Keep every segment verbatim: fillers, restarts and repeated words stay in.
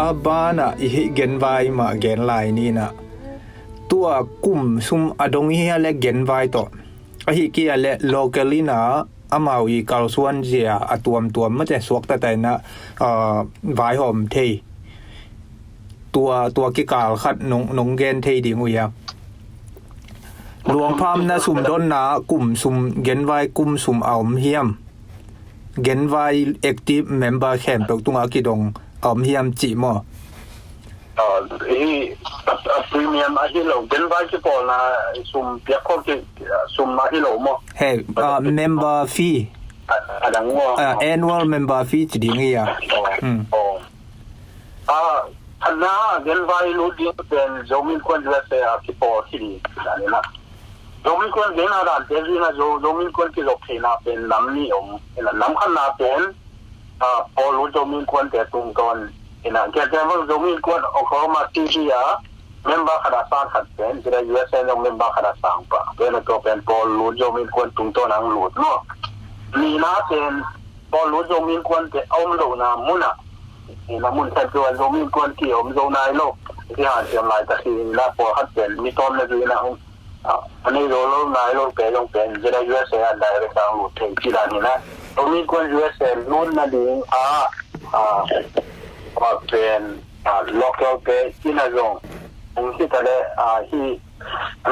A banah i hih genvai mah gen lai ni nah. Tua kum sum a dong hi a le genvai tawh. A hih kia le local ina amau i kalsuan zia a tuamtuam mate suakta taina, ah, vaihawm thei. Tua, tua kikal khat nong, nong gen thei ding uh ia. Luangphamna sumdonna kum sum genvai kum sum a om hiam? Genvai active member khempeuh tunga kidong a om hiam cih maw? Ah, hi, a, a premium ahi lo, genvai kipawlna sum piak khawh ki, sum ahi lo maw? He, ah, member fee. A, a dang maw? Ah, annual member fee ci ding hi a. Oh, hmm. Oh. Ah, khatna genvai lut ding pen Zomi Innkuan U S A a kipawl hi ding. Zomi Innkuan genna dante zina Zo, Zomi Innkuan kizop theihna pen nam nih om. Ina nam khatna pen, ah, pawl lut Zomi Innkuante tungtawn. Ina kiateng bang Zomi Innkuan Oklahoma City a member khat a sang khat pen, zira U S A zong member khat a sang pah. Pen a tua pen pawl lut Zomi Innkuan tungtawn ang lut maw. Nihna pen pawl lut Zomi Innkuante a om lohna munah. Ina mun khat tua Zomi Innkuan ki om zo nai lo. Ki hanciam laitak hi ina pawlkhat pen mi tawm na dina hong, ah, a nei zo lo nai lo pe zong pen zira U S A a direct ang lut thei ci dan ina. Zomi Innkuan U S A lut na ding a, ah, a pen, ah, local pe ina zong hong kita le, ah, hi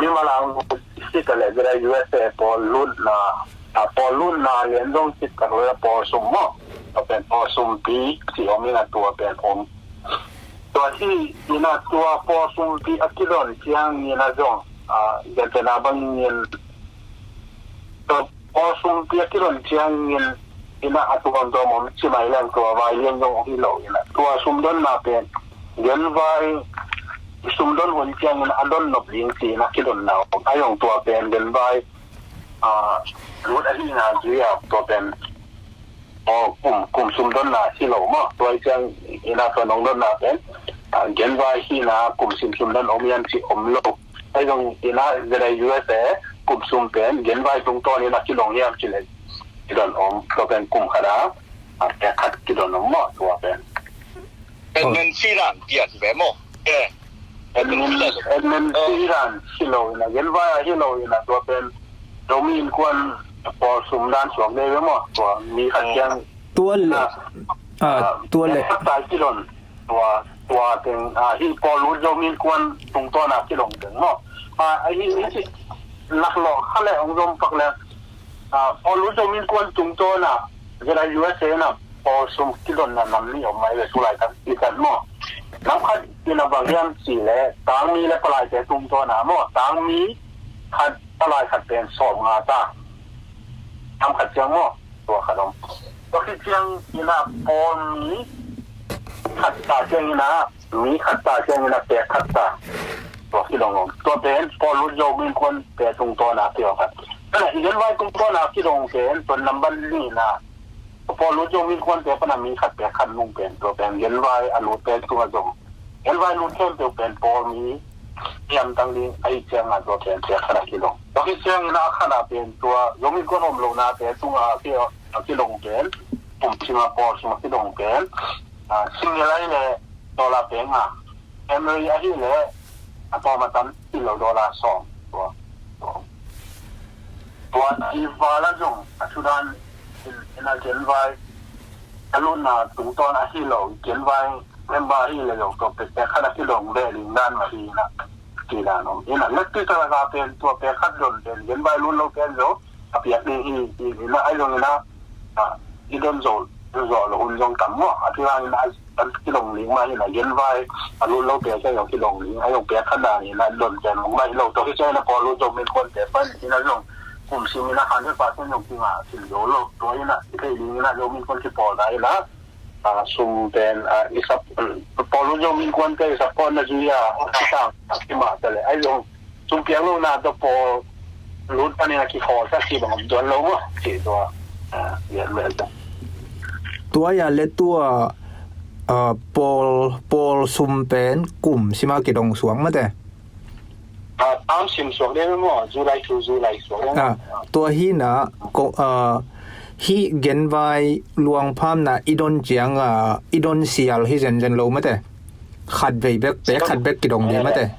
mimal ang lut kita le zira U S A pawl lut na, ah, pawl lut na lian zong kita le pawl sum maw. A pen pawl sumpi ci om ina tua pen om. Tua hi ina tua pawl sumpi a kidon ciang ina zong, ah, gentena bangin tua pawl sumpi a kidon ciangin ina a tuamtuam om ci mai leng tua vai lian zong hi lo ina tua sumdonna pen genvai sumdon hun ciangin a don nop ding ci ina kidonna om. A zong tua pen genvai, ah, lut ahi na zui a tua pen aw, kum, kum sumdonna hi lo maw. Tua hi ciang ina tua nong donna pen, ah, genvai hi na kum sim sumdon om hiam ci om lo. Ai zong ina zira U S A kum sum pen genvai tungtawn ina kidong hiam ci le kidon om. Tua pen kum khat a, ah, pek khat kidon om maw tua pen. Admin fee dan piak hi ve maw? Eh. Admin, admin fee dan hi lo ina, genvai a hi lo ina, tua pen Zomi Innkuan pawl sum dan suak dei ve maw? Tua mi khat ciang. Tua le, ah, tua le. Khat ta kilon, tua, tua teng, ah, hi pawl lut Zomi Innkuan tungtawn a kilong teng maw? Ah, hi, hi, hi, lak lo, kha le, ong zom pak le, ah, pawl lut Zomi Innkuan tungtawn a, zira U S A na, pawl sum kidonna nam nih om mai ve sulai tak i kat maw. Nam khat ina bang hiam ci le tangmi le palaite tungtawn a maw. Tangmi khat palai khat pen sawm nga ta. Nam khat ciang maw. Tua khat om. Tua khit ciang ina pawl mi khat ta ciang ina mi khat ta ciang ina pek khat ta. Tua kidong om. Tua pen pawl lut Zomi Innkuan te tungtawn a kidong khat. Ina i genvai tungtawn a kidong pen tua namban li na. Pawl lut Zomi Innkuante pana mi khat pek khat nung pen tua pen genvai a lut pen tunga zong genvai lut khempeuh pen pawl mi hiam tang ding ahi cianga tua pen pek khat a kilong. Tua hi ciangin a khat a pen tua Zomi Innkuan om lohna te tunga a kilong pen kum sima pawl sima kilong pen, ah, single ahi le dollar pek nga. Family ahi le a tawm a tam hi lo dollar sawm. Tua, tua i vala zong a thudan in, in a genvai a lutna tungtawn ahi lo genvai member ahi le zong tua pek pek khat a kilong ve ding dan mah hi na. Ti dan om ina lek ti sa la pen tua pek khat zon pen genvai lut lo pen zong a piak ding hi, hi, hi na ai zong ina, ah, i don zo, zo lo hun zong tam maw. A ti hang ina a kilong ling mah hi na genvai a lut lo pek a zong kilong ling a zong pek khat dan ina don pen mah hi lo. Tua hi ciang ina pawl lut Zomi Innkuante pan ina zong kum sim ina hundred percent zong kinga sim zo lo. Tua ina i thei ding ina Zomi Innkuan kipawl na ina, ah, sum pen, ah, i sap, pawl lut Zomi Innkuante i sap pawl na zui a, a sang, a kima ta le. Ai zong sum piak lo na tua pawl lut panin a kikhawl sa si bang om tuan lo maw. Si tua, ah, ya le tua. Tua ya le tua, ah, pawl, pawl sum pen kum sima kidong suak mate. Ah, tam sim suak dei maw, July to July suak dei maw. Ah, tua hi na, ko, ah, hi genvai luangphamna i don ciang, ah, i don sial hi zenzen lo mate. Khat vei bek, pek khat bek kidong ding mate.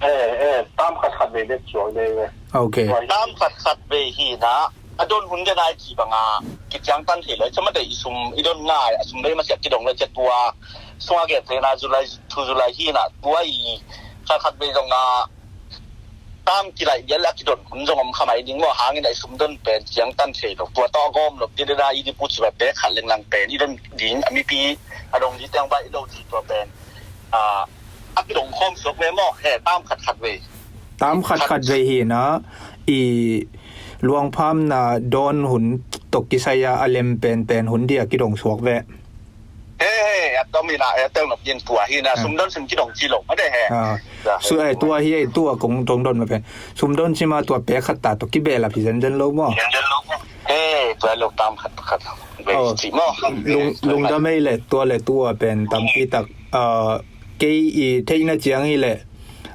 Eh, eh, tam khat khat vei bek suak ding ve. Ok. Tam khat khat vei hi na, a don hun den ai ci banga kiciang tan thei lo. Cuma te i sum, i don ngai, a sum dei masiat kidong lo, cia tua sunga gen te na July, thu July hi na, tua i khat khat vei zong a tam kilai bial a kidon hun zong om kha mai ding maw, hangin a i sum don pen ciang tan thei lo. Tua tawh a gawm lo, ti dena i di pu ci ba pek khat lenglang pen i don ding, a mipi a dong di teng ba i lo ci tua pen. A, a kidong khawm suak ve maw, he, tam khat khat vei. Tam khat khat vei hi na, i luangpham na dawn hun tawh kisai a, a lem pen pen hun dia kidong suak ve. He, he, a tom hi na, he, tel nok yin tua hi na, sum don sum kidong ci lo, ma de he. Ah. Su ai tua hi ai tua kong dong don ma pen. Sum don ci ma tua pek khat ta tawh kibel a phi zen zen lo maw. He, tua lo tam khat khat. Ve ci maw. Lung, lungdam ei le tua le tua pen tampi tak. Ah, kei i theihna ciang hi le,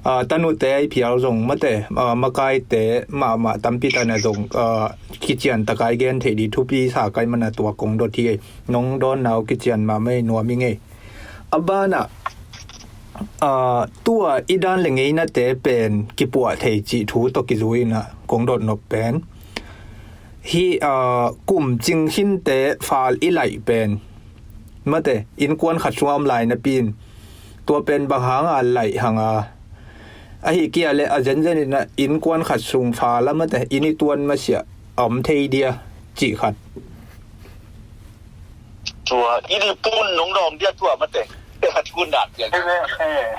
ah, tanute ai phial zong mate, ah, makaite mahmah tampi tak na zong, ah, kician tak ai gen thei di thupi sa kai mana tua kong dot hi ei. Nong dawn nau kician mahmah ei nuam i ngei. A banah, ah, tua i dan le ngeinate pen kipuah thei cih thu tawh kizui inah kong dot nop pen. Hi, ah, kum cing khinte fal i laih pen. Mate, innkuan khat sungah om lai napi in. Tua pen bang hanga laih hanga. Ahi kia le a zenzen inah innkuan khat sung fal a mate, inn i tuan masiah a om thei dia cih khat. Tua, i di pun nong dawm dia tua mate. Tua khat kun dan dia. Eh, eh, eh.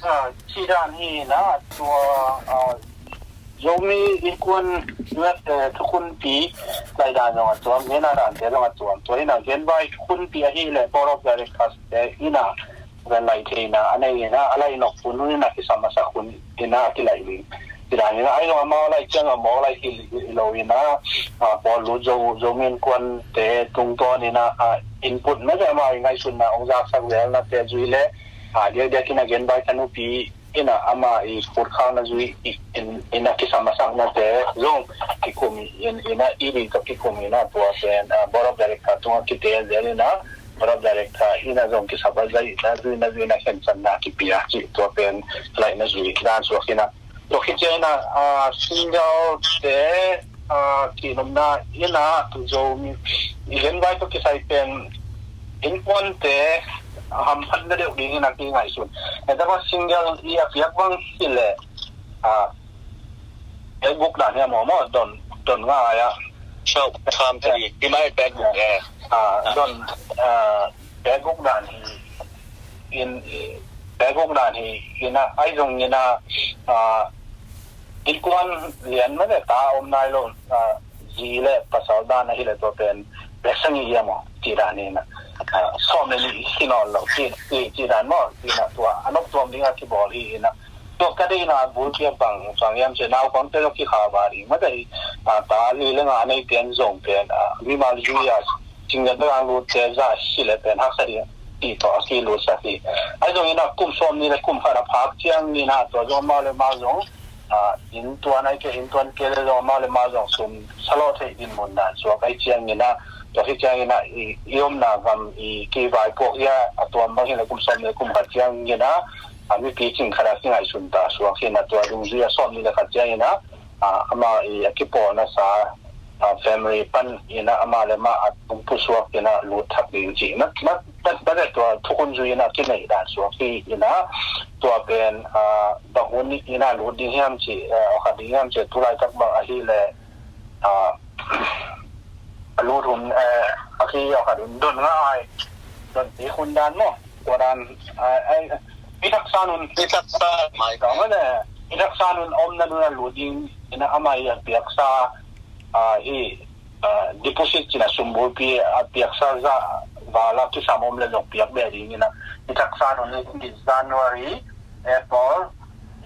Ah, ci dan hi na, tua, ah, Zomi innkuan, eh, thukunpi, lai dan zong a tuam, hena dan te zong a tuam. Tua hina, gen vai thukunpi ahi le, Board of Directors te hina, ven lai theina, a nei hina, a lai nok hun hina, kisam a sak hun hina, a kilai ling. Ci dan hina, ai zong a mau lai ciang a mau lai hi, hi lo hina, ah, pawl lu Zo, Zomi innkuan te tungtawn hina, ah, input na, ma i ngaihsutna, ong zak sak vel na te zui le, ah, dia, dia kina gen vai thukunpi, ina ama i khut khang na zui i, in, ina kisam a sak na te zong kikum in, ina i di to kikum ina tua sen, ah, Board of Director tunga kite zel ina Board of Director ina zong kisam a zai na zui na zui na khen san na kipia ci tua pen lai na zui kidan suak ina. Tua kicia ina, ah, single te, ah, kinumna ina Zomi i gen vai to kisai pen innkuante hamphatna deuh ding ina ki ngaihsun. Enta ma single i a piak bang hi le, ah, pek guk dan hi a maw maw don, don nga ai a. Sure, tham tadi. Di mai pek guk, eh. Ah, don, ah, pek guk dan hi. In, pek guk dan hi. Ina, ai zong ina, ah, innkuan lian mate ta om nai lo, ah, zi le pasal dan ahi le tua pen pek sang i hiam aw, ci dan hi na. Ah, sawm le li hi nawn lo, ci, ci, ci dan maw, ci na tua, a nok tuam ding a kibawl hi na. Tua ka deihna bulpi a bang sang hiam ci, naupangte zong kikha va ding mate hi, ah, ta li le nga a nei pen zong pen, ah, mimal zui a, cinggan bek ang lut te za hi le pen haksa ding. Ti tawh a kilut sak hi. Ai zong ina kum sawm ni le kum khat a phak ciang ni na tua zong mau le mau zong, ah, inn tuan ai ke, inn tuan ke le zong mau le mau zong sum salawh theih din mun dan suak ai ciang ina, tua hi ciang ina i, i omna gam i kivaipuak ia a tuam bang hi le kum sawm ni le kum khat ciang ina, ah, mipi cing khat a kingaihsun ta suak hi na tua dungzui a sawm ni le khat ciang ina, ah, ama i a kipawlna sa, ah, family pan ina ama le ma a tung pusuak ina lut thak ding ci. Na, na, na, na tua thukhun zui ina kinei dan suak hi ina tua pen, ah, bang hun ina lut ding hiam ci, eh, a khat ding hiam ci tulai tak bang ahi le, ah, a lut hun, eh, a khi a khat hun don nga ai. Don ti hun dan maw. Tua dan, ah, ai, i thaksan hun. I thaksan mai. Ka ma le, i thaksan hun om na dun a lut ding ina ama i a piaksa, ah, hi, ah, deposit cina sumbulpi a piaksa za vala kisam om le zong piak be ding ina. I thaksan hun hi January, April,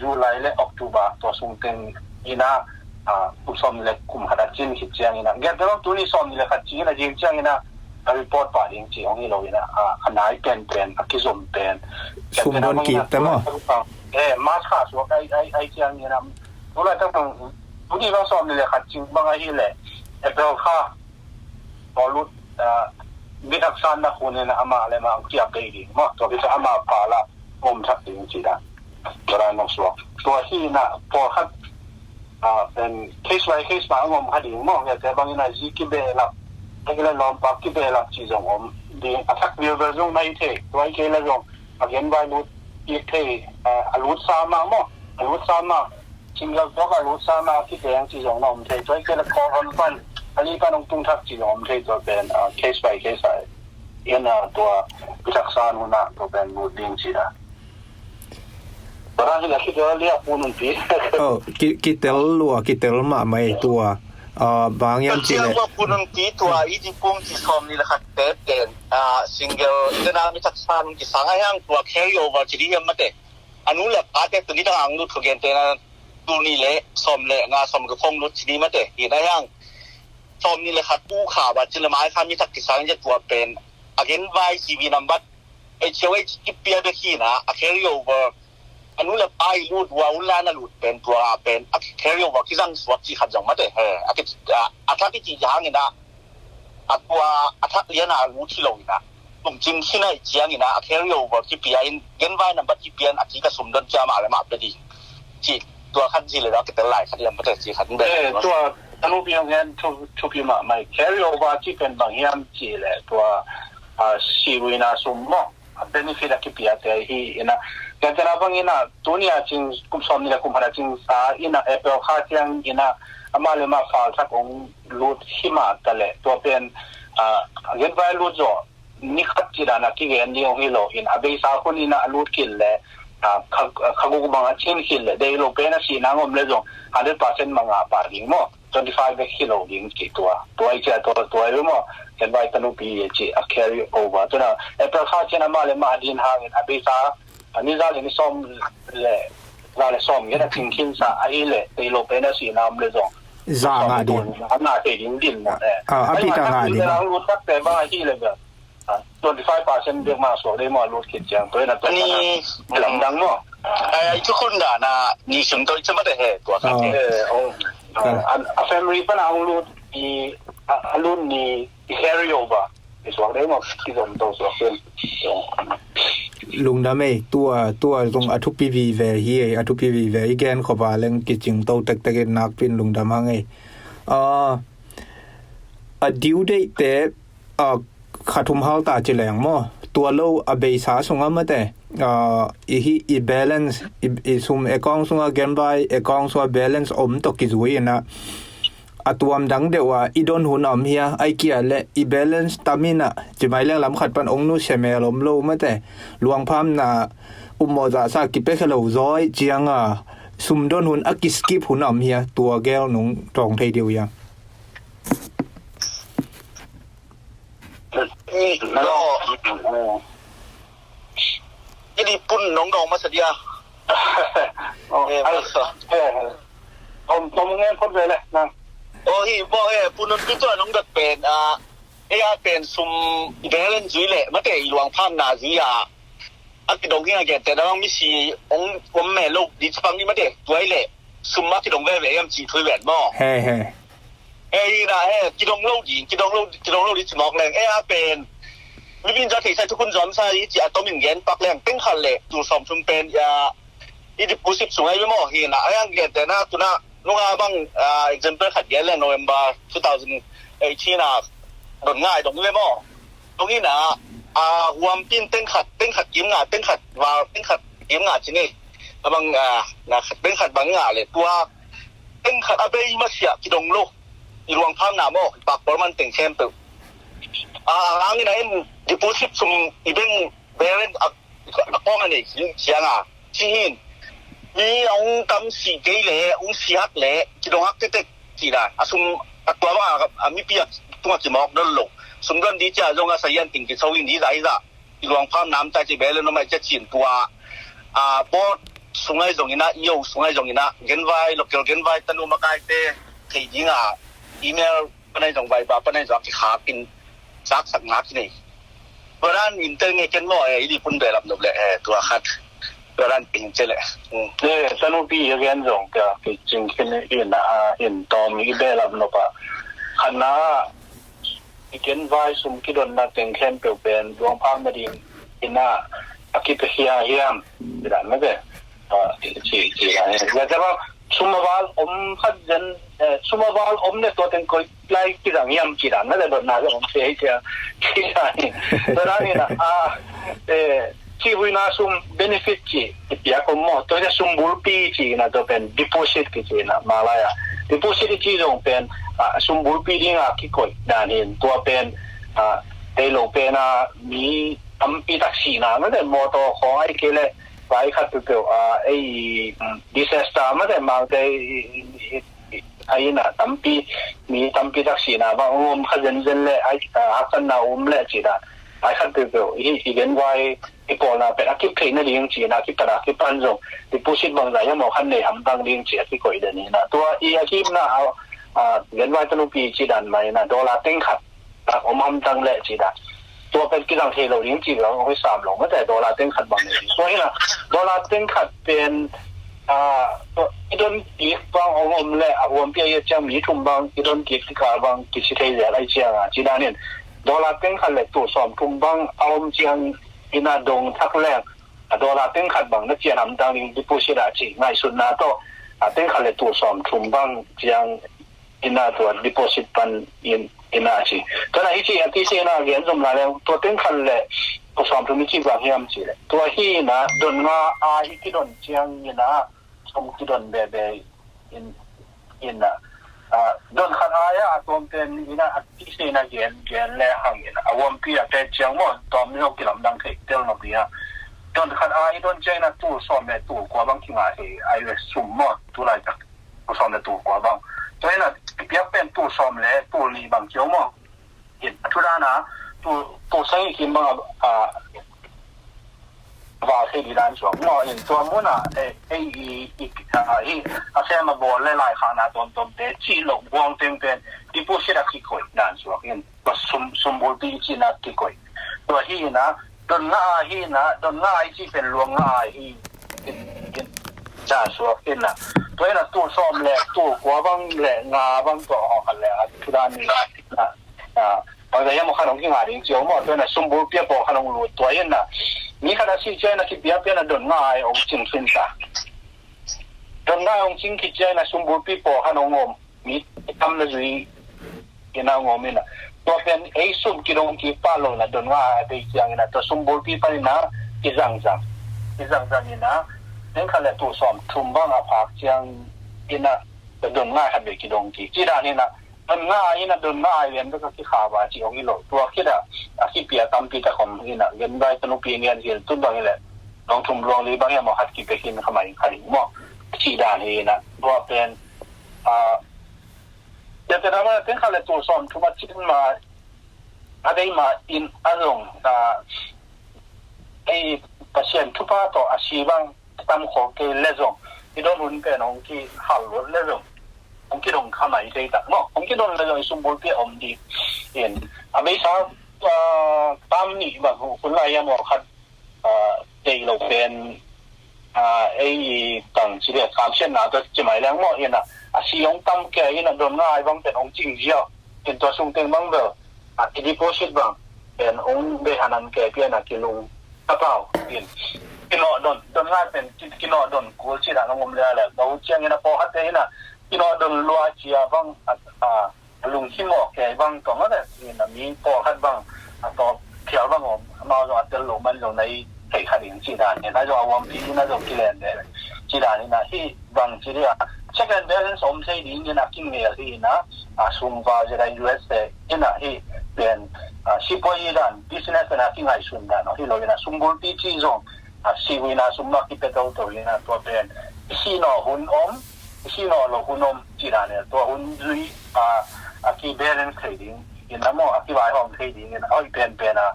July le October tua sung teng ina, ah, kum sawm le kum khat a cin khit ciang ina. Gerte lo tuni sawm le khat cin ina jing ciang ina a report pa ding ci ong hi lo ina, ah, a nai pen pen, a kizom pen. Sum don kik te maw? Eh, March kha suak ai, ai, ai ciang ina. Tulai tak bang, tuni bang sawm le khat cin bang ahi le. April kha. Tawlut, ah, mi thaksan na khun ina ama le ma ang kiap dei ding maw. Tua bisa ama pa la. om thak ding ci dan. Tua dan hong suak. Tua hi in ah pawlkhat, ah, pen case by case mah hong om kha ding maw. Ngiate bangin ah zi kibehlap, a kile lawmpa kibehlap cih zong om ding. A thak vialvial zong na hi thei. Tua hi kei le zong a genvai lut kik thei, ah, a lutsa mah maw. A lutsa mah, single tawh a lutsa mah a kibeng cih zong na om thei. Tua hi kei le kawlhon pan, a li pan hong tung thak cih zong om thei. Tua pen, ah, case by case ah in, ah, tua pi thak san hun ah tua pen lut ding ci a. Tua dan hi le kitel lia Pu Nunpi. Oh, ki, kitel lua, kitel mahmah ei tua. Ah, bang hiam cih leh, Pu Nunpi, tua i dipung ci sawm nih le khat te pen, ah, single te na mi thak san kisang a hiang tua carry over ci ding hiam mate. A nu le pa te tu ni tang ang lut kho gen te na tu ni le sawm le nga sawm ka khong lut ci ding mate. Hi na hiang sawm nih le khat tu kha ba ci le mai kha mi thak kisang ja tua pen a genvai C V number H O H kipia bek hi na a carry over. A nu le pa i lut ua un lan a lut pen tua pen a carry over kizang suak ci khat zong mate. He, a ki, a, a thak i ci hang in ah a tua a thak lian a lut hi lo in ah tum cing khin a i ciang in ah a carry over kipia in genvai number kipia in a ki ka sum don cia mah le mah pe ding. Ci tua khat ci le tua kitel lai khat hiam mate ci khat in be. Eh, tua tanu piang hen thu, thupi mahmah ei. Carry over ci pen bang hiam ci le tua, ah, siruina sum maw. A benefit a kipiate hi in ah. Tua tena bangin ah tuni a cing kum sawm nih le kum khat a cing sa in ah April kha ciangin ah amah le mah fal thak hong lut hi mah ta leh tua pen, ah, a genvai lut zawh ni khat ci dan a kigen ding hong hi lo in a beisa hun in ah a lut khin le, ah, kha, kha guk bang a cin khin le deih lo pen a sihna hong om le zong hundred percent mah ngah pah ding maw. Twenty five bek hi lo ding ci tua. Tua i ci a tua, tua i maw. Ken vai tanu pi i ci a carry over. Tuna April kha cian amah le mah a din hangin a beisa, a ni za le ni sawm le, za le sawm ngen a cing khin sa a hi le, tei lo pen a sihna om le zong. Za ngah ding. A ngah tei ding din maw, eh. Ah, a bit a ngah ding. Ai, ma tak lut tak te bang a hi le bang. Ah, twenty five percent bek mah suak dei maw, a lut khit ciang. Tua hi na tua ni, lamdang maw. Ai, ai, thukhun dan a ni sum tawh i cih mah te he, tua khat he. Eh, oh. Kal. Ah, a family pan a hong lut i, a, a lut ni i carry over. I suak dei maw, kizom to suak dei. Lungdam ei, tua, tua zong a thupi vive hi ei, a thupi vive i gen khop a leng kicing to tektek in nakpi in lungdam hang ei. Ah, a due date te, ah, kha thum hal ta ci leng maw. Tua lo a beisa sungah mate, ah, i hi i balance, i, i sum account sungah genvai account sungah balance om tawh kizui in ah, a tuam dang deuh ah i don hun a om hia, ai kia le i balance tam in ah, ci mai leng lam khat pan ong nusia mel om lo mate, luangphamna ummawh zahsa kipia khe lo zaw ciang a, sum don hun a kiskip hun a om hia, tua gel nong tawng thei deuh hia. Ni, no. Ni di pun nong dong masa dia. Oh, eh, ai, masa. Eh, om, om ngen phot ve le, nang. Oh, hi, bo, eh, pun non pitu nong dot pen, ah, eh, a pen sum i belen zui le, mate i luang pham na zui a. A kidong hi a gen te na bang misi, ong, om me lo, di chapang i mate, tuai le, sum ma kidong ve ve, em chi thui ven mo. He, he. He, hi na, he, kidong lo di, kidong lo, kidong lo di chimok leng. E a pen, mi bin za thei sai thukun zom sa i ci a tom in gen pak leng, teng khat le, tu som sum pen, ya, i deposit sung ai mo, hi na, a yang gen te na, tu na, nung a bang, ah, example khat gen leng, November two thousand eighteen a, don ngai dong le mo. Dong i na, ah, huam pin teng khat, teng khat kim nga, teng khat val, teng khat kim nga ci ni. A bang, ah, na khat, teng khat bang nga le, tua, teng khat a bei masiah kidong lo. I luang pham na maw, i pak pawl man teng khempeuh. A, a, ang ina in deposit sum i bank balance a, a kong a nei ciang a. Ci hin. Mi a ung tam si kei le, ung si hak le, kidong hak tetek ci na. A sum a tua bang a, a mipi a tunga kimawk dol lo. Sum don di cia zong a sayan ting kisau in di zai za. I luang pham nam ta ci bele no mai cia cin tua. A, board sungai zong ina, iyo sungai zong ina, genvai, local genvai, tanu makai te, thei ding a, email, panai zong vai ba, panai zong a kikhak in, sak sak ngak nei. Tua dan in tel nge ken mo, eh, i di pun belap nop le, eh, tua khat. Tua dan in tel le. Mm. Eh, tanu pi again zong ka, kicing khin in, ah, in tom i belap nop a. Khat na, i genvai sum kidonna teng khempeuh pen luang pham na ding ina, a kipiakhia hiam, ci dan mate. Ci ci dan hi. Sum a val om khat zen, sum a val om le tua teng koi lai kizang hiam ci dan mate, dotna zong om thei hi cia. Ci dan hi. Tua dan hi na, a, ci huina sum benefit ci i piak om maw, tua hi na sum bulpi ci na tua pen deposit kici na malaya. Deposit i ci zong pen sum bulpi dinga kikoih dan hi. Tua pen tei lo pen a mi tampi tak sihna mate, mawtaw khawng ai kei le vai khat peuhpeuh a ei disaster mate, mangte a ina tampi mi tampi tak sihna bang um kha zenzen le ai haksanna um le ci dan ai khat peuhpeuh hi i genvai i pawlna pen a kip theih nading ci na kipan a kipan zong deposit bangzah hiam aw khan nei hamtang ding ci a kikoih den hi na. Tua i a kipna a genvai tanupi ci dan mai na dollar teng khat a om hamtang le ci dan tua pen kizang thei lo ding ci bang hoi sam lo mate, dollar teng khat bang nei ding. Tua hi na dollar teng khat pen i don kik bang om om le a huampi a i a ciang mi thum bang i don kik tikah bang kisi thei zel ai ciang a ci dan in dollar teng khat le tul sawm thum bang a om ciang ina dong thak leng a dollar teng khat bang na cian hamtang ding deposit a ci ngaihsutna tawh a teng khat le tul sawm thum bang ciang ina tua deposit pan in ina ci. Tua na hi ci a ti se na gen zom la le tua teng khat le tul sawm thum i ci bang hiam ci le tua hi na don nga a i kidon ciang ina sum kidon bebe in ina don khat ai a tuam pen ina a ti se na gen gen le hang ina a huampi a te ciang maw tuam ni kilamdang thei tel no pi a don khat ai don ciang ina tul sawm le tul kua bang kinga thei ai le sum maw tu lai tak tul sawm le tul kua bang. Tua ina piak pen tul sawm le tul ni bang kiau maw. Tua thudana tul seng i kim bang a val thei di dan suak maw in tua muna ei i a sem a bawl le lai khana tuamtuamte cih loh buang tengten deposit a kikoih dan suak in tua sum bulpi i cihna kikoih. Tua hi ina don nga a hi ina don nga a i cih pen luang nga a hi dan suak ina tua ina tul sawm le tul kua bang le nga bang tua hawh khat le a thudan ni bangzah hiam aw khan hong kinga ding ci om aw tua ina sum bulpi a pawl khan hong lut tua ina mi khat a si cia ina kipia pia ina don nga a hong cing khin ta. Don nga a hong cing khit cia ina sum bulpi pawl khan hong om mi tam na zui ina hong om ina tua pen ei sum kidong kik pah lo ina don nga a bei ciang ina tua sum bulpi pan ina kizangzang kizangzang ina teng khat le tul sawm thum bang a phak ciang ina don nga a khat bei kidong kik ci dan ina don nga a ina don nga a lian bek a kikha ba ci hong hi lo tua khit a a kipia tampi tak om ina genvai tanupi ngen hil tun bang hi le dong thum luang li bang hiam aw khat kipia khin kha mai kha ding maw ci dan hi ina tua pen a Tia te dama teng khat le tul sawm thum a cin ma a dei ma in a zong ei Pasian thupha tawh a si bang tam khol kei le zong i don hun pen hong ki hal luat le zong hong ki dong kha mai thei tak maw hong ki don le zong i sum bulpi a om di in a beisa tam nih bang hun lai a maw khat tei lo pen ei tang ci dia kamsiatna tawh ci mai leng maw ina a si hong tam kei ina don nga a bang pen hong cing ziau in tua sung teng bang bel a ki deposit bang pen hong bei hanan kei pian a kilung a pau in kinawh don don nga pen kinawh don kul ci dan hong om le le lo ciang ina pawh khat te ina kinawh don lua cia bang a a lungkhim awk kei bang tawng a le ina mi pawlkhat bang a tawp thial bang om amau zong a tel lo man zong na i thei kha ding ci dan ina zong a huampi ina zong kilen le ci dan ina hi bang ci dia check and balance om thei ding ina kingel hi ina a sum val zia da U S te ina hi pen sipuai dan business ina kingaihsun dan hi lo ina sum bulpi ci zong a si huina sum mah kipia toto ina tua pen i si naw hun om i si naw lo hun om ci dan ina tua hun zui a a ki balance thei ding ina maw a ki vaihawm thei ding ina a hoih penpen a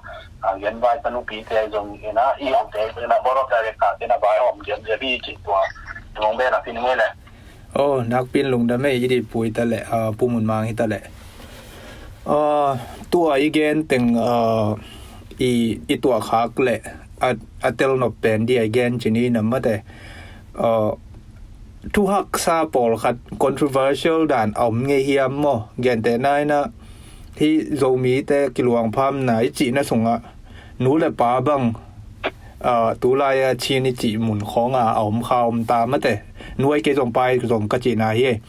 a genvai tanupi te zong ina i om te ina board of director te ina vaihawm diam diam hi ci tua zong ben a pin nge le. Oh, nakpin lungdam ei i dipui ta le a pumun mang hi ta le. Tua i gen teng i tuahkhak le a telnop pen dia i gen cini na mate. Thuhaksa pawlkhat controversial dan a om ngei hiam maw? Gentehna ina hi Zomite kiluangphamna i cihna sungah nu le pa bang ah, tulai a Chin i cih mun khawng a a om kha om ta mate. Nu ei kei zong pa ei zong ka cihna hi.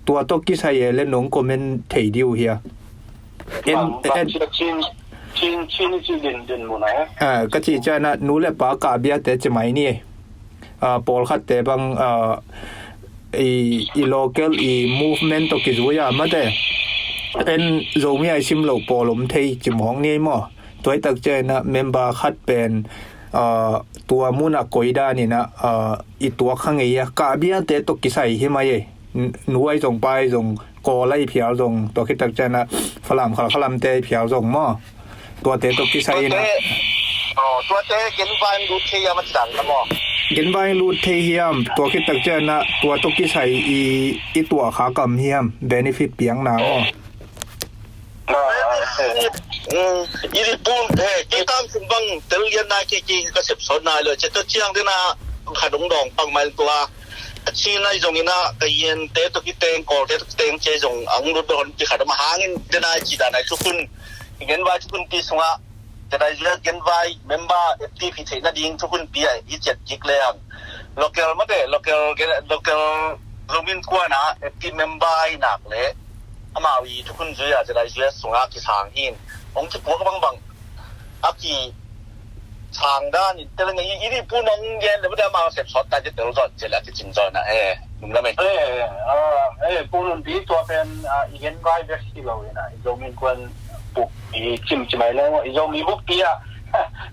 Tua tawh kisai e le nong comment thei dih uh hia? En, bang, bang en, cia Chin, Chin, Chin i cih din, din mun a, eh? Ah, ka cih ciangin ah nu le pa kah biate ci mai ni. Ah, pawlkhatte bang, ah, i, i local i movement tawh kizui a mate. En Zomi a i sim loh pawl om thei ci mawk ni ei maw? Tua i tak ciangin ah member khat pen, ah, tua mun a koi danin ah, ah, i tuak kha ngei a. Kah biate tawh kisai hi mai ei. N-, nu ei zong pa ei zong Kawl ei phial zong, tua khit tak ciangin ah Falam Khalkha lamte ei phial zong maw? Tuate tawh kisai in ah. Tuate, oh, tuate genvai lut thei hiam a ci dan na maw? Genvai lut thei hiam, tua khit tak ciangin ah tua tawh kisai i, i tuah kha kam hiam, benefit piakna maw? Ah, eh. Mm, i ri pun, eh, kei tam sung bang tel lian na kei, kei ka sep sawt na lo, cia tua ciang dena kha dong dong pang mai tua. A Chin a i zongin ah, ka yente tawh kiteng, Kawlte tawh kiteng cia i zong ang lut dawn pi khat om a hangin, dena i ci dan a i thukhun, i genvai thukhunpi sungah, Z I U S genvai member active hi theih nading thukhunpi a i ciat kik leng, local mate, local gen-, local Zomi Innkuan a active member i nak leh amau i thukhun zui a Z I U S sungah kisang hi in, hong kipuak bangbang a ki sang dan in tel ngei i ri pu nong gen le mate amau sep sawt ta ci tel zawh ci le a kicing zawh na e. Nung lam e. Eh, ah, eh, pu nun pi tua pen, ah, i genvai bek hi lo in ah, i Zomi Innkuan buk i cim cim ai lo, i Zomi bukpi ah.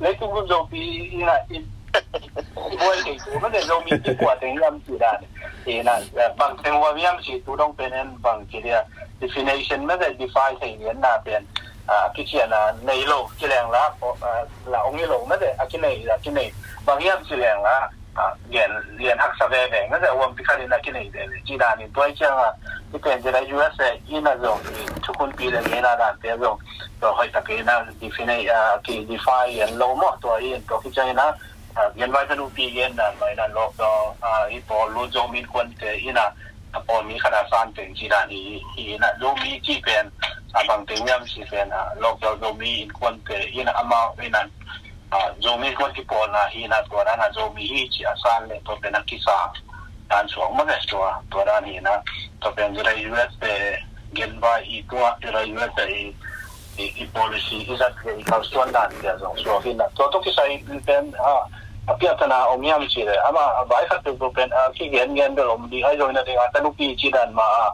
Leitung group Zomi in ah, i, i buai kei tu mate Zomi pi kua teng lam ci dan. In ah, eh, bang teng ua miam ci tu dong pen en bang ci dia. Definition mate define thei lian na pen, ah, kician a nei lo, kileng la, o, ah, la ong i lo mate, a kinei, la kinei. Bang hiam ci leng la, ah, gen lian haksa veve mate, uampi khat in a kinei veve. Ci dan in tua i ciang a, i pen ci la U S A in a zong, i thukhunpi le gen a dan te zong, tua hoih tak in a define, ah, ki define lian lo maw, tua in, tua kiciang in a, ah, genvai thanupi gen dan mah in a lawk tua, ah, i pawl lut Zomi Innkuante in a, a pawl mi khat a san teng ci dan hi, hi in a Zomi ci pen, a bang teng hiam ci pen, a local Zomi Innkuante in a amau in a, a Zomi Innkuan kipawlna hi in a tua dan a Zomi hi ci a san le tua pen a kisang dan suak mah ve tua, tua dan hi in a tua pen zira U S A genvai i tua, zira U S A i i, i policy i zat ve i kalsuan dan tia zong suak in a. Tua tawh kisai pen, a, a piahtana om hiam ci le. Ama, a vai khat peuhpeuh pen, a, kigen gen bel om ding. Ai zong in a ding a tanupi ci dan ma, a.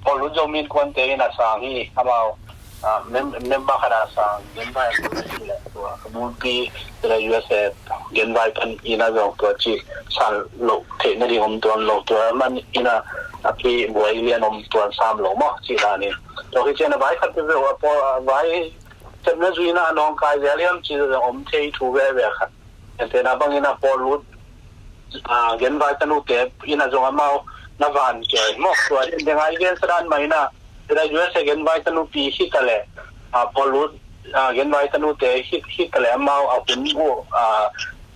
Pawl lut Zomi Innkuante in a sang hi, amau, a, mem-, member khat a sang, member a lut hi le. Tua, a bulpi, ci le U S A, genvai pan in a zong tua ci, san lo, theih na ding om tuan lo. Tua man in a, a pi buai lian om tuan sam lo maw, ci dan in. Tua hi cian a vai khat peuhpeuh, a pawl, a vai, Sepna zuina a nawngkai zel hiam ci zong om thei thu veve khat. Entehna bangin a pawl lut, a, genvai tanute in a zong amau na van kei maw. Tua ding deng a i gen sadan mah in a, zira U S A genvai tanupi hi ta le, a, pawl lut, a, genvai tanute hi, hi ta le amau a hun uh, a,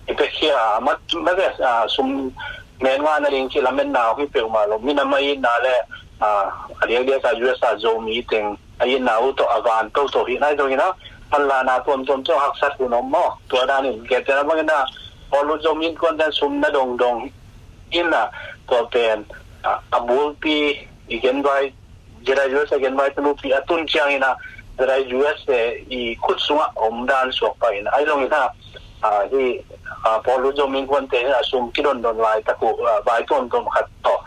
i pek hi a, mat, mat, a, sum men nga na ding ci lamen na hi peuhmah lo. Min a mai na le, a, a diakdiak a U S A Zomi teng a itna uh tawh a van toto hi nai zongin a, panlahna tuamtuam tawh haksat hun om maw. Tua danin kei tena bangin a, pawl lut Zomi Innkuan ten sum na dongdong in a, tua pen, a, a bulpi i genvai, zira U S A genvai tanupi a tun ciangin a, zira U S A i khut sungah om dan suak pah in a, ai zongin a, a, hi, a, pawl lut Zomi Innkuan te a sum kidondon lai tak uh, a, vai tuamtuam khat tawh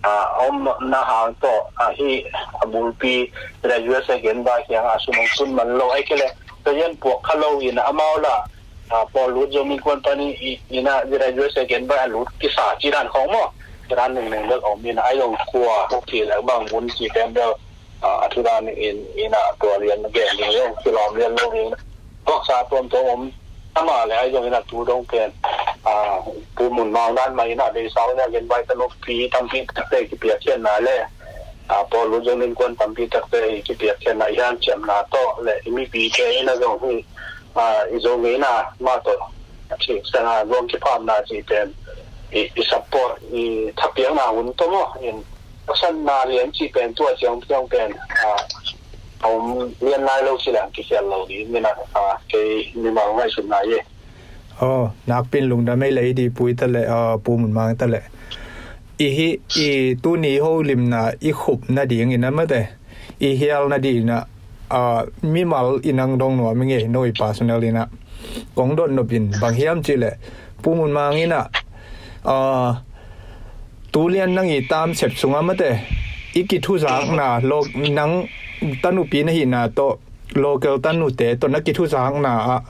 a, a omna hang tawh, a, hi a bulpi le U S A genvai kiang a sum hong tun man lo, ai kei le, tua hian puak kha lo in amau la, a, pawl lut Zomi Innkuan pan i, i, in a, zira U S A genvai a lut kisa ci dan khawng maw. Ci dan neng neng bek om in a, ai zong kua, ci le bang mun ci pen bel, a, a thu dan in, in a tua lian gen ding zong kilawm lian lo ding. Voksa tuamtuam om, ama le ai zongin a tu dong pen, a, tu mun mang dan mah in a deisau le genvai tanupi tampi takte kipiakkhiatna le, a, pawl lut Zomi Innkuan tampi takte kipiakkhiatna i hanciamna tawh le i mipite in a zong hi, a, i Zomi in a mah tawh a thik sanga zong kiphamna ci pen i, i support, i thapiakna hun tawh maw in, taksanna lian ci pen tua ciang ciang pen, a, a om lian lai lo ci leng kikhial lo ding in a, a, kei mimal ngaihsutna hi. Aw, nakpi-in lungdam ei le, i dihpu i ta le, aw, Pu Mun Mang i ta le. I hi, i tuni holimna i khup nadingin a mate, i hial nadingin a, aw, mimal i nang dong nuam i ngei, no i personal in a. Kong dot nop in bang hiam cih le, Pu Mun Mang in a, aw, tu lian nang i tamsep sungah mate, i kithuzakna, lo, nang tanupi na hihna tawh, local tanute tawh na kithuzakna ah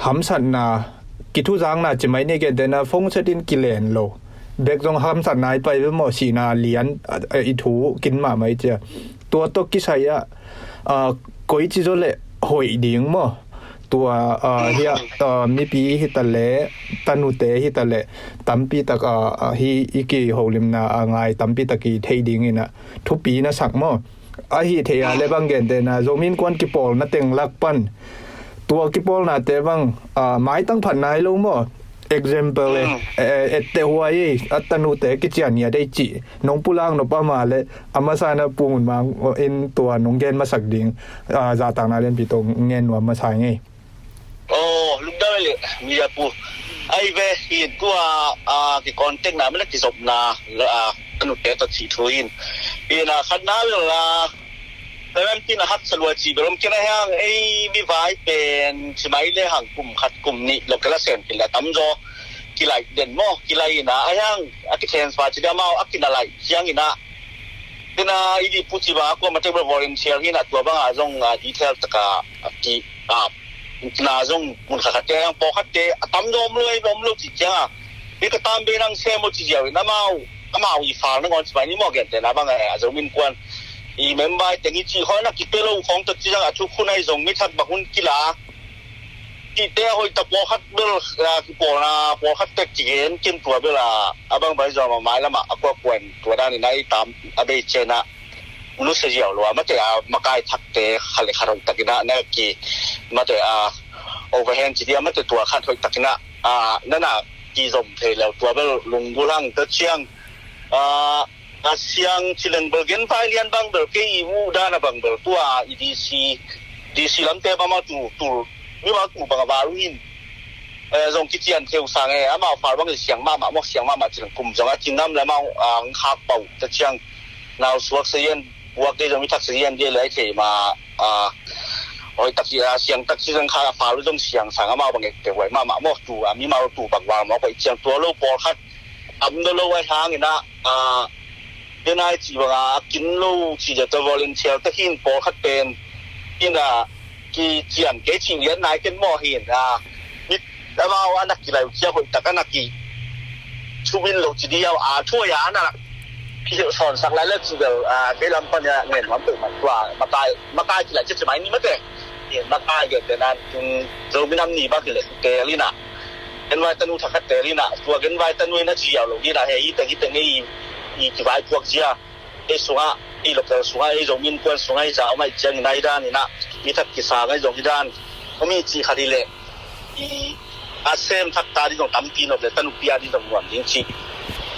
hamsatna, kithuzakna ci mai ni, gentehna phone set in kilen lo. Bek zong hamsatna i pai ve maw, sihna lian, a, a, i thu kin mahmah i cia. Tua tawh kisai ah, a, koici zaw le hoih ding maw. Tua, a, hi a, a, mipi hi ta le, tanute hi ta le, tampi tak, a, a, hi i kiholimna a ngai tampi tak i theih dingin a thupi na sak maw. Ahi thei a le bang gentehna, Zomi Innkuan kipawlna teng lak pan tua kipawlnate bang, a, maitang phat nai lo maw? Example e, mm, e, e, etteh huai ei, a tanute kician ngiat ei cih nong pulak nop a mah le, a masa in a Pu Mun Mang in tua nong gen masak ding, a, zahtakna lianpi tawh ngen nuam masa i ngei. Aw, lungdam ei le, Media Pu. Ai ve, hi tua, a, ki contact na, mena kizopna, a, tanute tawh cih thu in. Hi na khatna bel, a, Lamem tin a haksa lua ci bel om kei na hiang, ei mi vai pen ci mai le hang kum khat kum nih lo kei la sem kei la tamzaw. Kilaih den maw, kilaih in a, a hiang, a ki transfer ci dia mau, a kina laih ciangin a. Tena i dihpu ci bang a kuamah tek bel volunteer hi na tua bang a zong, a, detail tak a, a ki, a, na zong mun khat khatte, a hiang pawlkhatte, a tamzaw om lo, ei om lo ci ciang a. Hi ka tam be nang sem maw ci ziau in, amau, amau i fal nangawn ci mai ni maw gentehna bang a, a Zomi Innkuan i member teng i cih khawng na kipia lo khawng tawh ci zang a thukhun ahi zong mi thak bang hun kila. Cihte a hoih tak pawlkhat bel, a, kipawlna pawlkhat tek kigen kin tua bel a, a bang bai zong a mai lamah a kuakua in tua danin a i tam a bei cian a. Nusia ziau lo a mate a makai thakte khat le khat hoih takin a na ki mate a overhand ci dia mate tua khat hoih takin a, a, na na kizom thei lo tua bel lunggulh hang ta ciang. A, a siang ci leng bel genvai lian bang bel kei i muh dan a bang bel tua i D C, D C lamte bang ma tu, tu, mi ma tu bang a val uh in. Eh, zong kician theu sang e, amau fal bang i siang mahmah maw, siang mahmah ci leng kum zong a ci ngam le amau, a, ang khak pau ta ciang nau suak sa ian, buak dei zong mi thak sa ian dei le ai thei ma, a, hoih tak ci, a, siang tak ci zong kha fal uh zong siang sang amau bang e te huai mahmah maw tu, a, mi mau tu bang val maw koih ciang tua lo pawlkhat am do lo ai hangin a, a, den ai ci bang a kin lo ci dia ta volunteer ta hin pawlkhat pen in a kician kei ci lian nai ken maw hin a, mit amau a na kilai uh cia hoih tak a na ki thumin lo ci di au a thuai a na ki sawnsak lai le ci bel a kei lam pan a ngen nuam peuh man tua makai, makai kilai cia ci mai ni mate. Makai gentehna tung Zomi nam ni bak kilai tel in a. Genvai tanu thakhat tel in a, tua genvai tanu in a ci ziau lo ding a, hei, i teng, i teng, i, i kivai puak zia, ei sungah, ei local sungah, ei Zomi Innkuan sungah, ei zah om ahi ciangin a, i dan in a, i thak kisang ahi zong i dan, om i ci khat hi leh, i a sem thak ta ding zong tampi nop le, tanupi a ding zong nuam ding ci.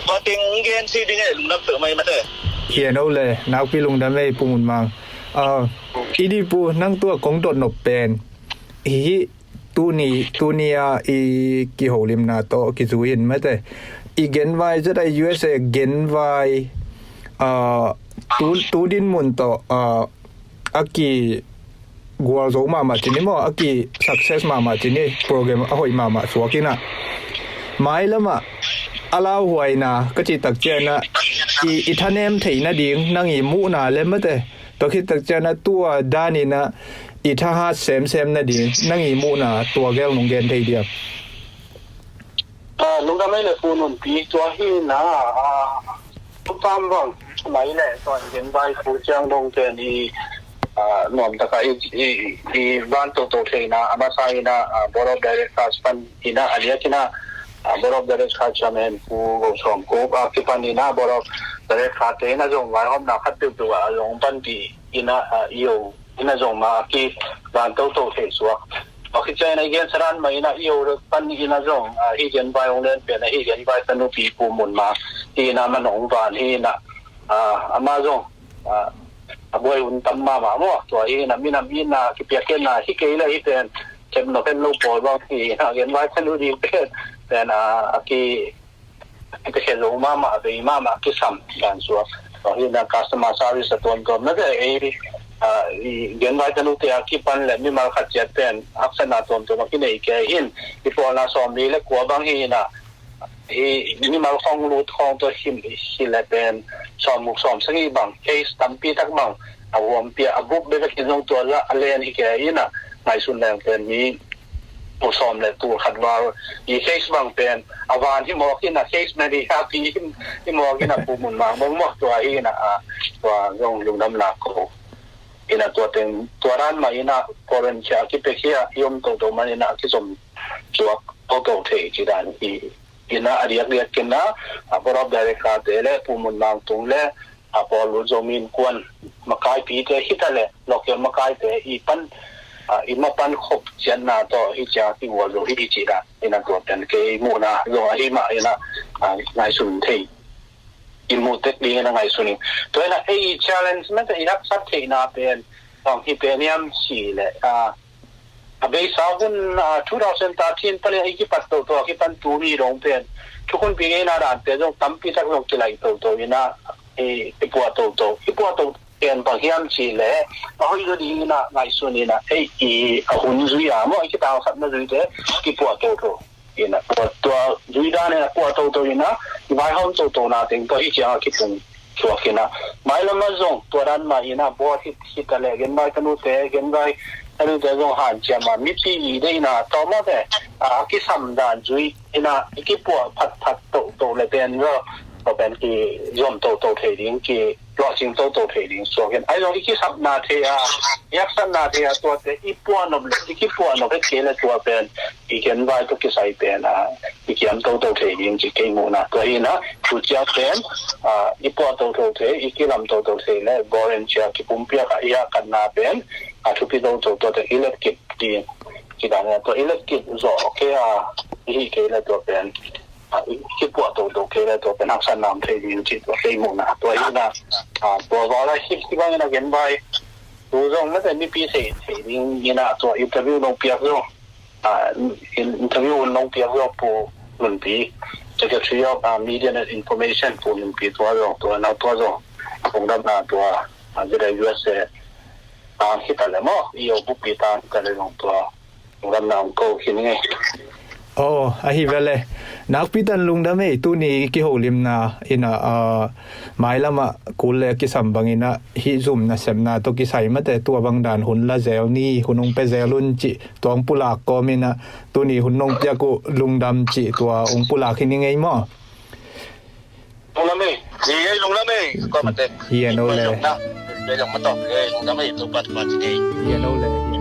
Tua teng gen ci ding e, lungdam peuh mai mate. Hian o le, nakpi lungdam ei Pu Mun Mang. Ah, i dihpu, nang tua kong dot nop pen. Hi, Tuni, tuni a i kiholimna tawh kizui in mate. I genvai zet a U S A genvai, ah, tu, tu din mun tawh, ah, a ki gualzo mahmah cini maw, a ki success mahmah cini, program a hoih mahmah suak in a. Mai lamah a lauhuaina ka cih tak ciangin a i, i thanem theih nading nang i muhna le mate. Tua khit tak ciangin a tua danin a i thahat semsem nading nang i muhna tua gel nong gen thei diam? Ah, lungdam ei le Pu Nunpi, tua hi na, ah, tu tam bang mai le tua i genvai Pu Ciang Dong ten i, ah, nuam taka i, i, i van toto theina a masa in a, ah, Board of Directors pan in a, a liak in a, ah, Board of Directors Chairman Pu Go Sawm Kup, ah, kipan in a Board of Directors te in a zong vai omna khat peuhpeuh a zong panpih in a, ah, i o in a zong ma a ki van toto thei suak. Tua khit ciangin a i gensa dan mah in a i o pan in a zong, a, hi genvai hong len pen a hi genvai tanupi Pu Mun Mang hi in a man hong van hi in a, a, ama zong, a, a buai hun tam mahmah maw. Tua hi in a minam hi in a kipiak hi in a hi kei le hi pen kep nop het lo pawl bang hi a, genvai tanu ding pen pen a, a ki, a kikhia zo mahmah, a bei mahmah, a kisam dan suak. Tua hi na customer service a tuamtuam na te ei, a, i genvai tanute a kipan le mimal khat ciat pen haksatna tuamtuam a kinei kei hi in, i pawlna sawmli le kua bang hi na, i mimal khawng lut khawng tua him hi le pen sawmguk sawmsagih bang, case tampi tak bang a huampia, a buk bek a kin zong tua lah a len hi kei hi na, ngaihsun leng pen mi tul sawm le tul khat val i case bang pen a van hi mawk hi na, case manager hi, hi mawk hi na, Pu Mun Mang bang mawk tua hi na, a, tua zong lungdam lak ko hi na, tua teng tua dan mah hi na, volunteer a kipia khia i om toto man hi na, a kizom suak toto thei ci dan hi. Hi na, a diakdiak kin na, a, board of director te le Pu Mun Mang tung le, a, Paul Lut Zo Min Kuan makaipite hi ta le, local makaite i pan, a, i mapan khop ciatna tawh hi cia kigual zo hi ci dan hi na, tua pen kei muhna zong ahi mah hi na, a, ngaihsun thei, i muh tek ding hi na, ngaihsun in. Tua hi na, ei challenge mate i haksat theihna pen bang hi pen hiam ci le, a, a beisa hun, a, two thousand thirteen panin i kipat toto a kipan tuni dong pen thukhunpi ngeina dante zong tampi tak zong kilaih toto hi na, i, i puah toto, i puah toto pen bang hiam ci le, a hoih lo ding hi na, ngaihsun hi na, ei, i, a hun zui a maw, i kitangsapna zuite kipuah toto hi na, tua, tua zui dan hi na, puah toto hi na, i vaihawm toto na teng tua hi ciang a kitung suak hi na. Mailam a zong tua dan mah hi na, board hi, hi ta le, genvai tanute, genvai tanute zong hanciam a, mipi i deihna tawh mawte, a, a kisam dan zui hi na, i kipuah phatphat toto le pen zong, tua pen kizom toto thei ding, ki lawhcing toto thei ding suak hi na. Ahi zong i kisapna thei a, i haksatna thei a, tuate i puah nop le, i kipuah nop het kei le tua pen i genvai tawh kisai pen a, i kiam toto thei ding ci kei muhna. Tua hi na, tu ciang pen, a, i puah toto thei, i kilam toto thei le, volunteer kipumpiak a, i haksatna pen, a, thupi toto, tuate i let kip ding ci dan hi na, tua i let kip zawh kei a, i hih kei le tua pen, a, i kipuah toto kei le tua pen haksatna om thei ding ci tua kei muhna. Tua hi na, a, tua val a hih, hih bang hi na genvai tu zong mate mipi thei, thei ding hi na, tua interview nong piak zong, a, in-, interview nong piak zong Pu Nunpi, Secretary of, a, Media and Information Pu Nunpi tua zong, tua na tua zong, lungdamna tua, a, zira U S A tang hi ta le maw, i o bupi tang hi ta le zong tua lungdamna ong ko khin ing ei. Aw, ahi ve le. Nakpi takin lungdam ei, tuni kiholimna in a, a, mailam ah kul le kisam bangin a, hih zum nasepna tawh kisai mate tua bang dan hun la zel ni, hun ong pia zel un cih tua ong pulak kawmin a, tuni hun nong piak uh lungdam cih tua ong pulak hi ning ei maw. Lungdam ei, ei lungdam ei, kua mate. Hi a no le. Ei lungdam ei, Topa, Topa ci ei. Hi a no le.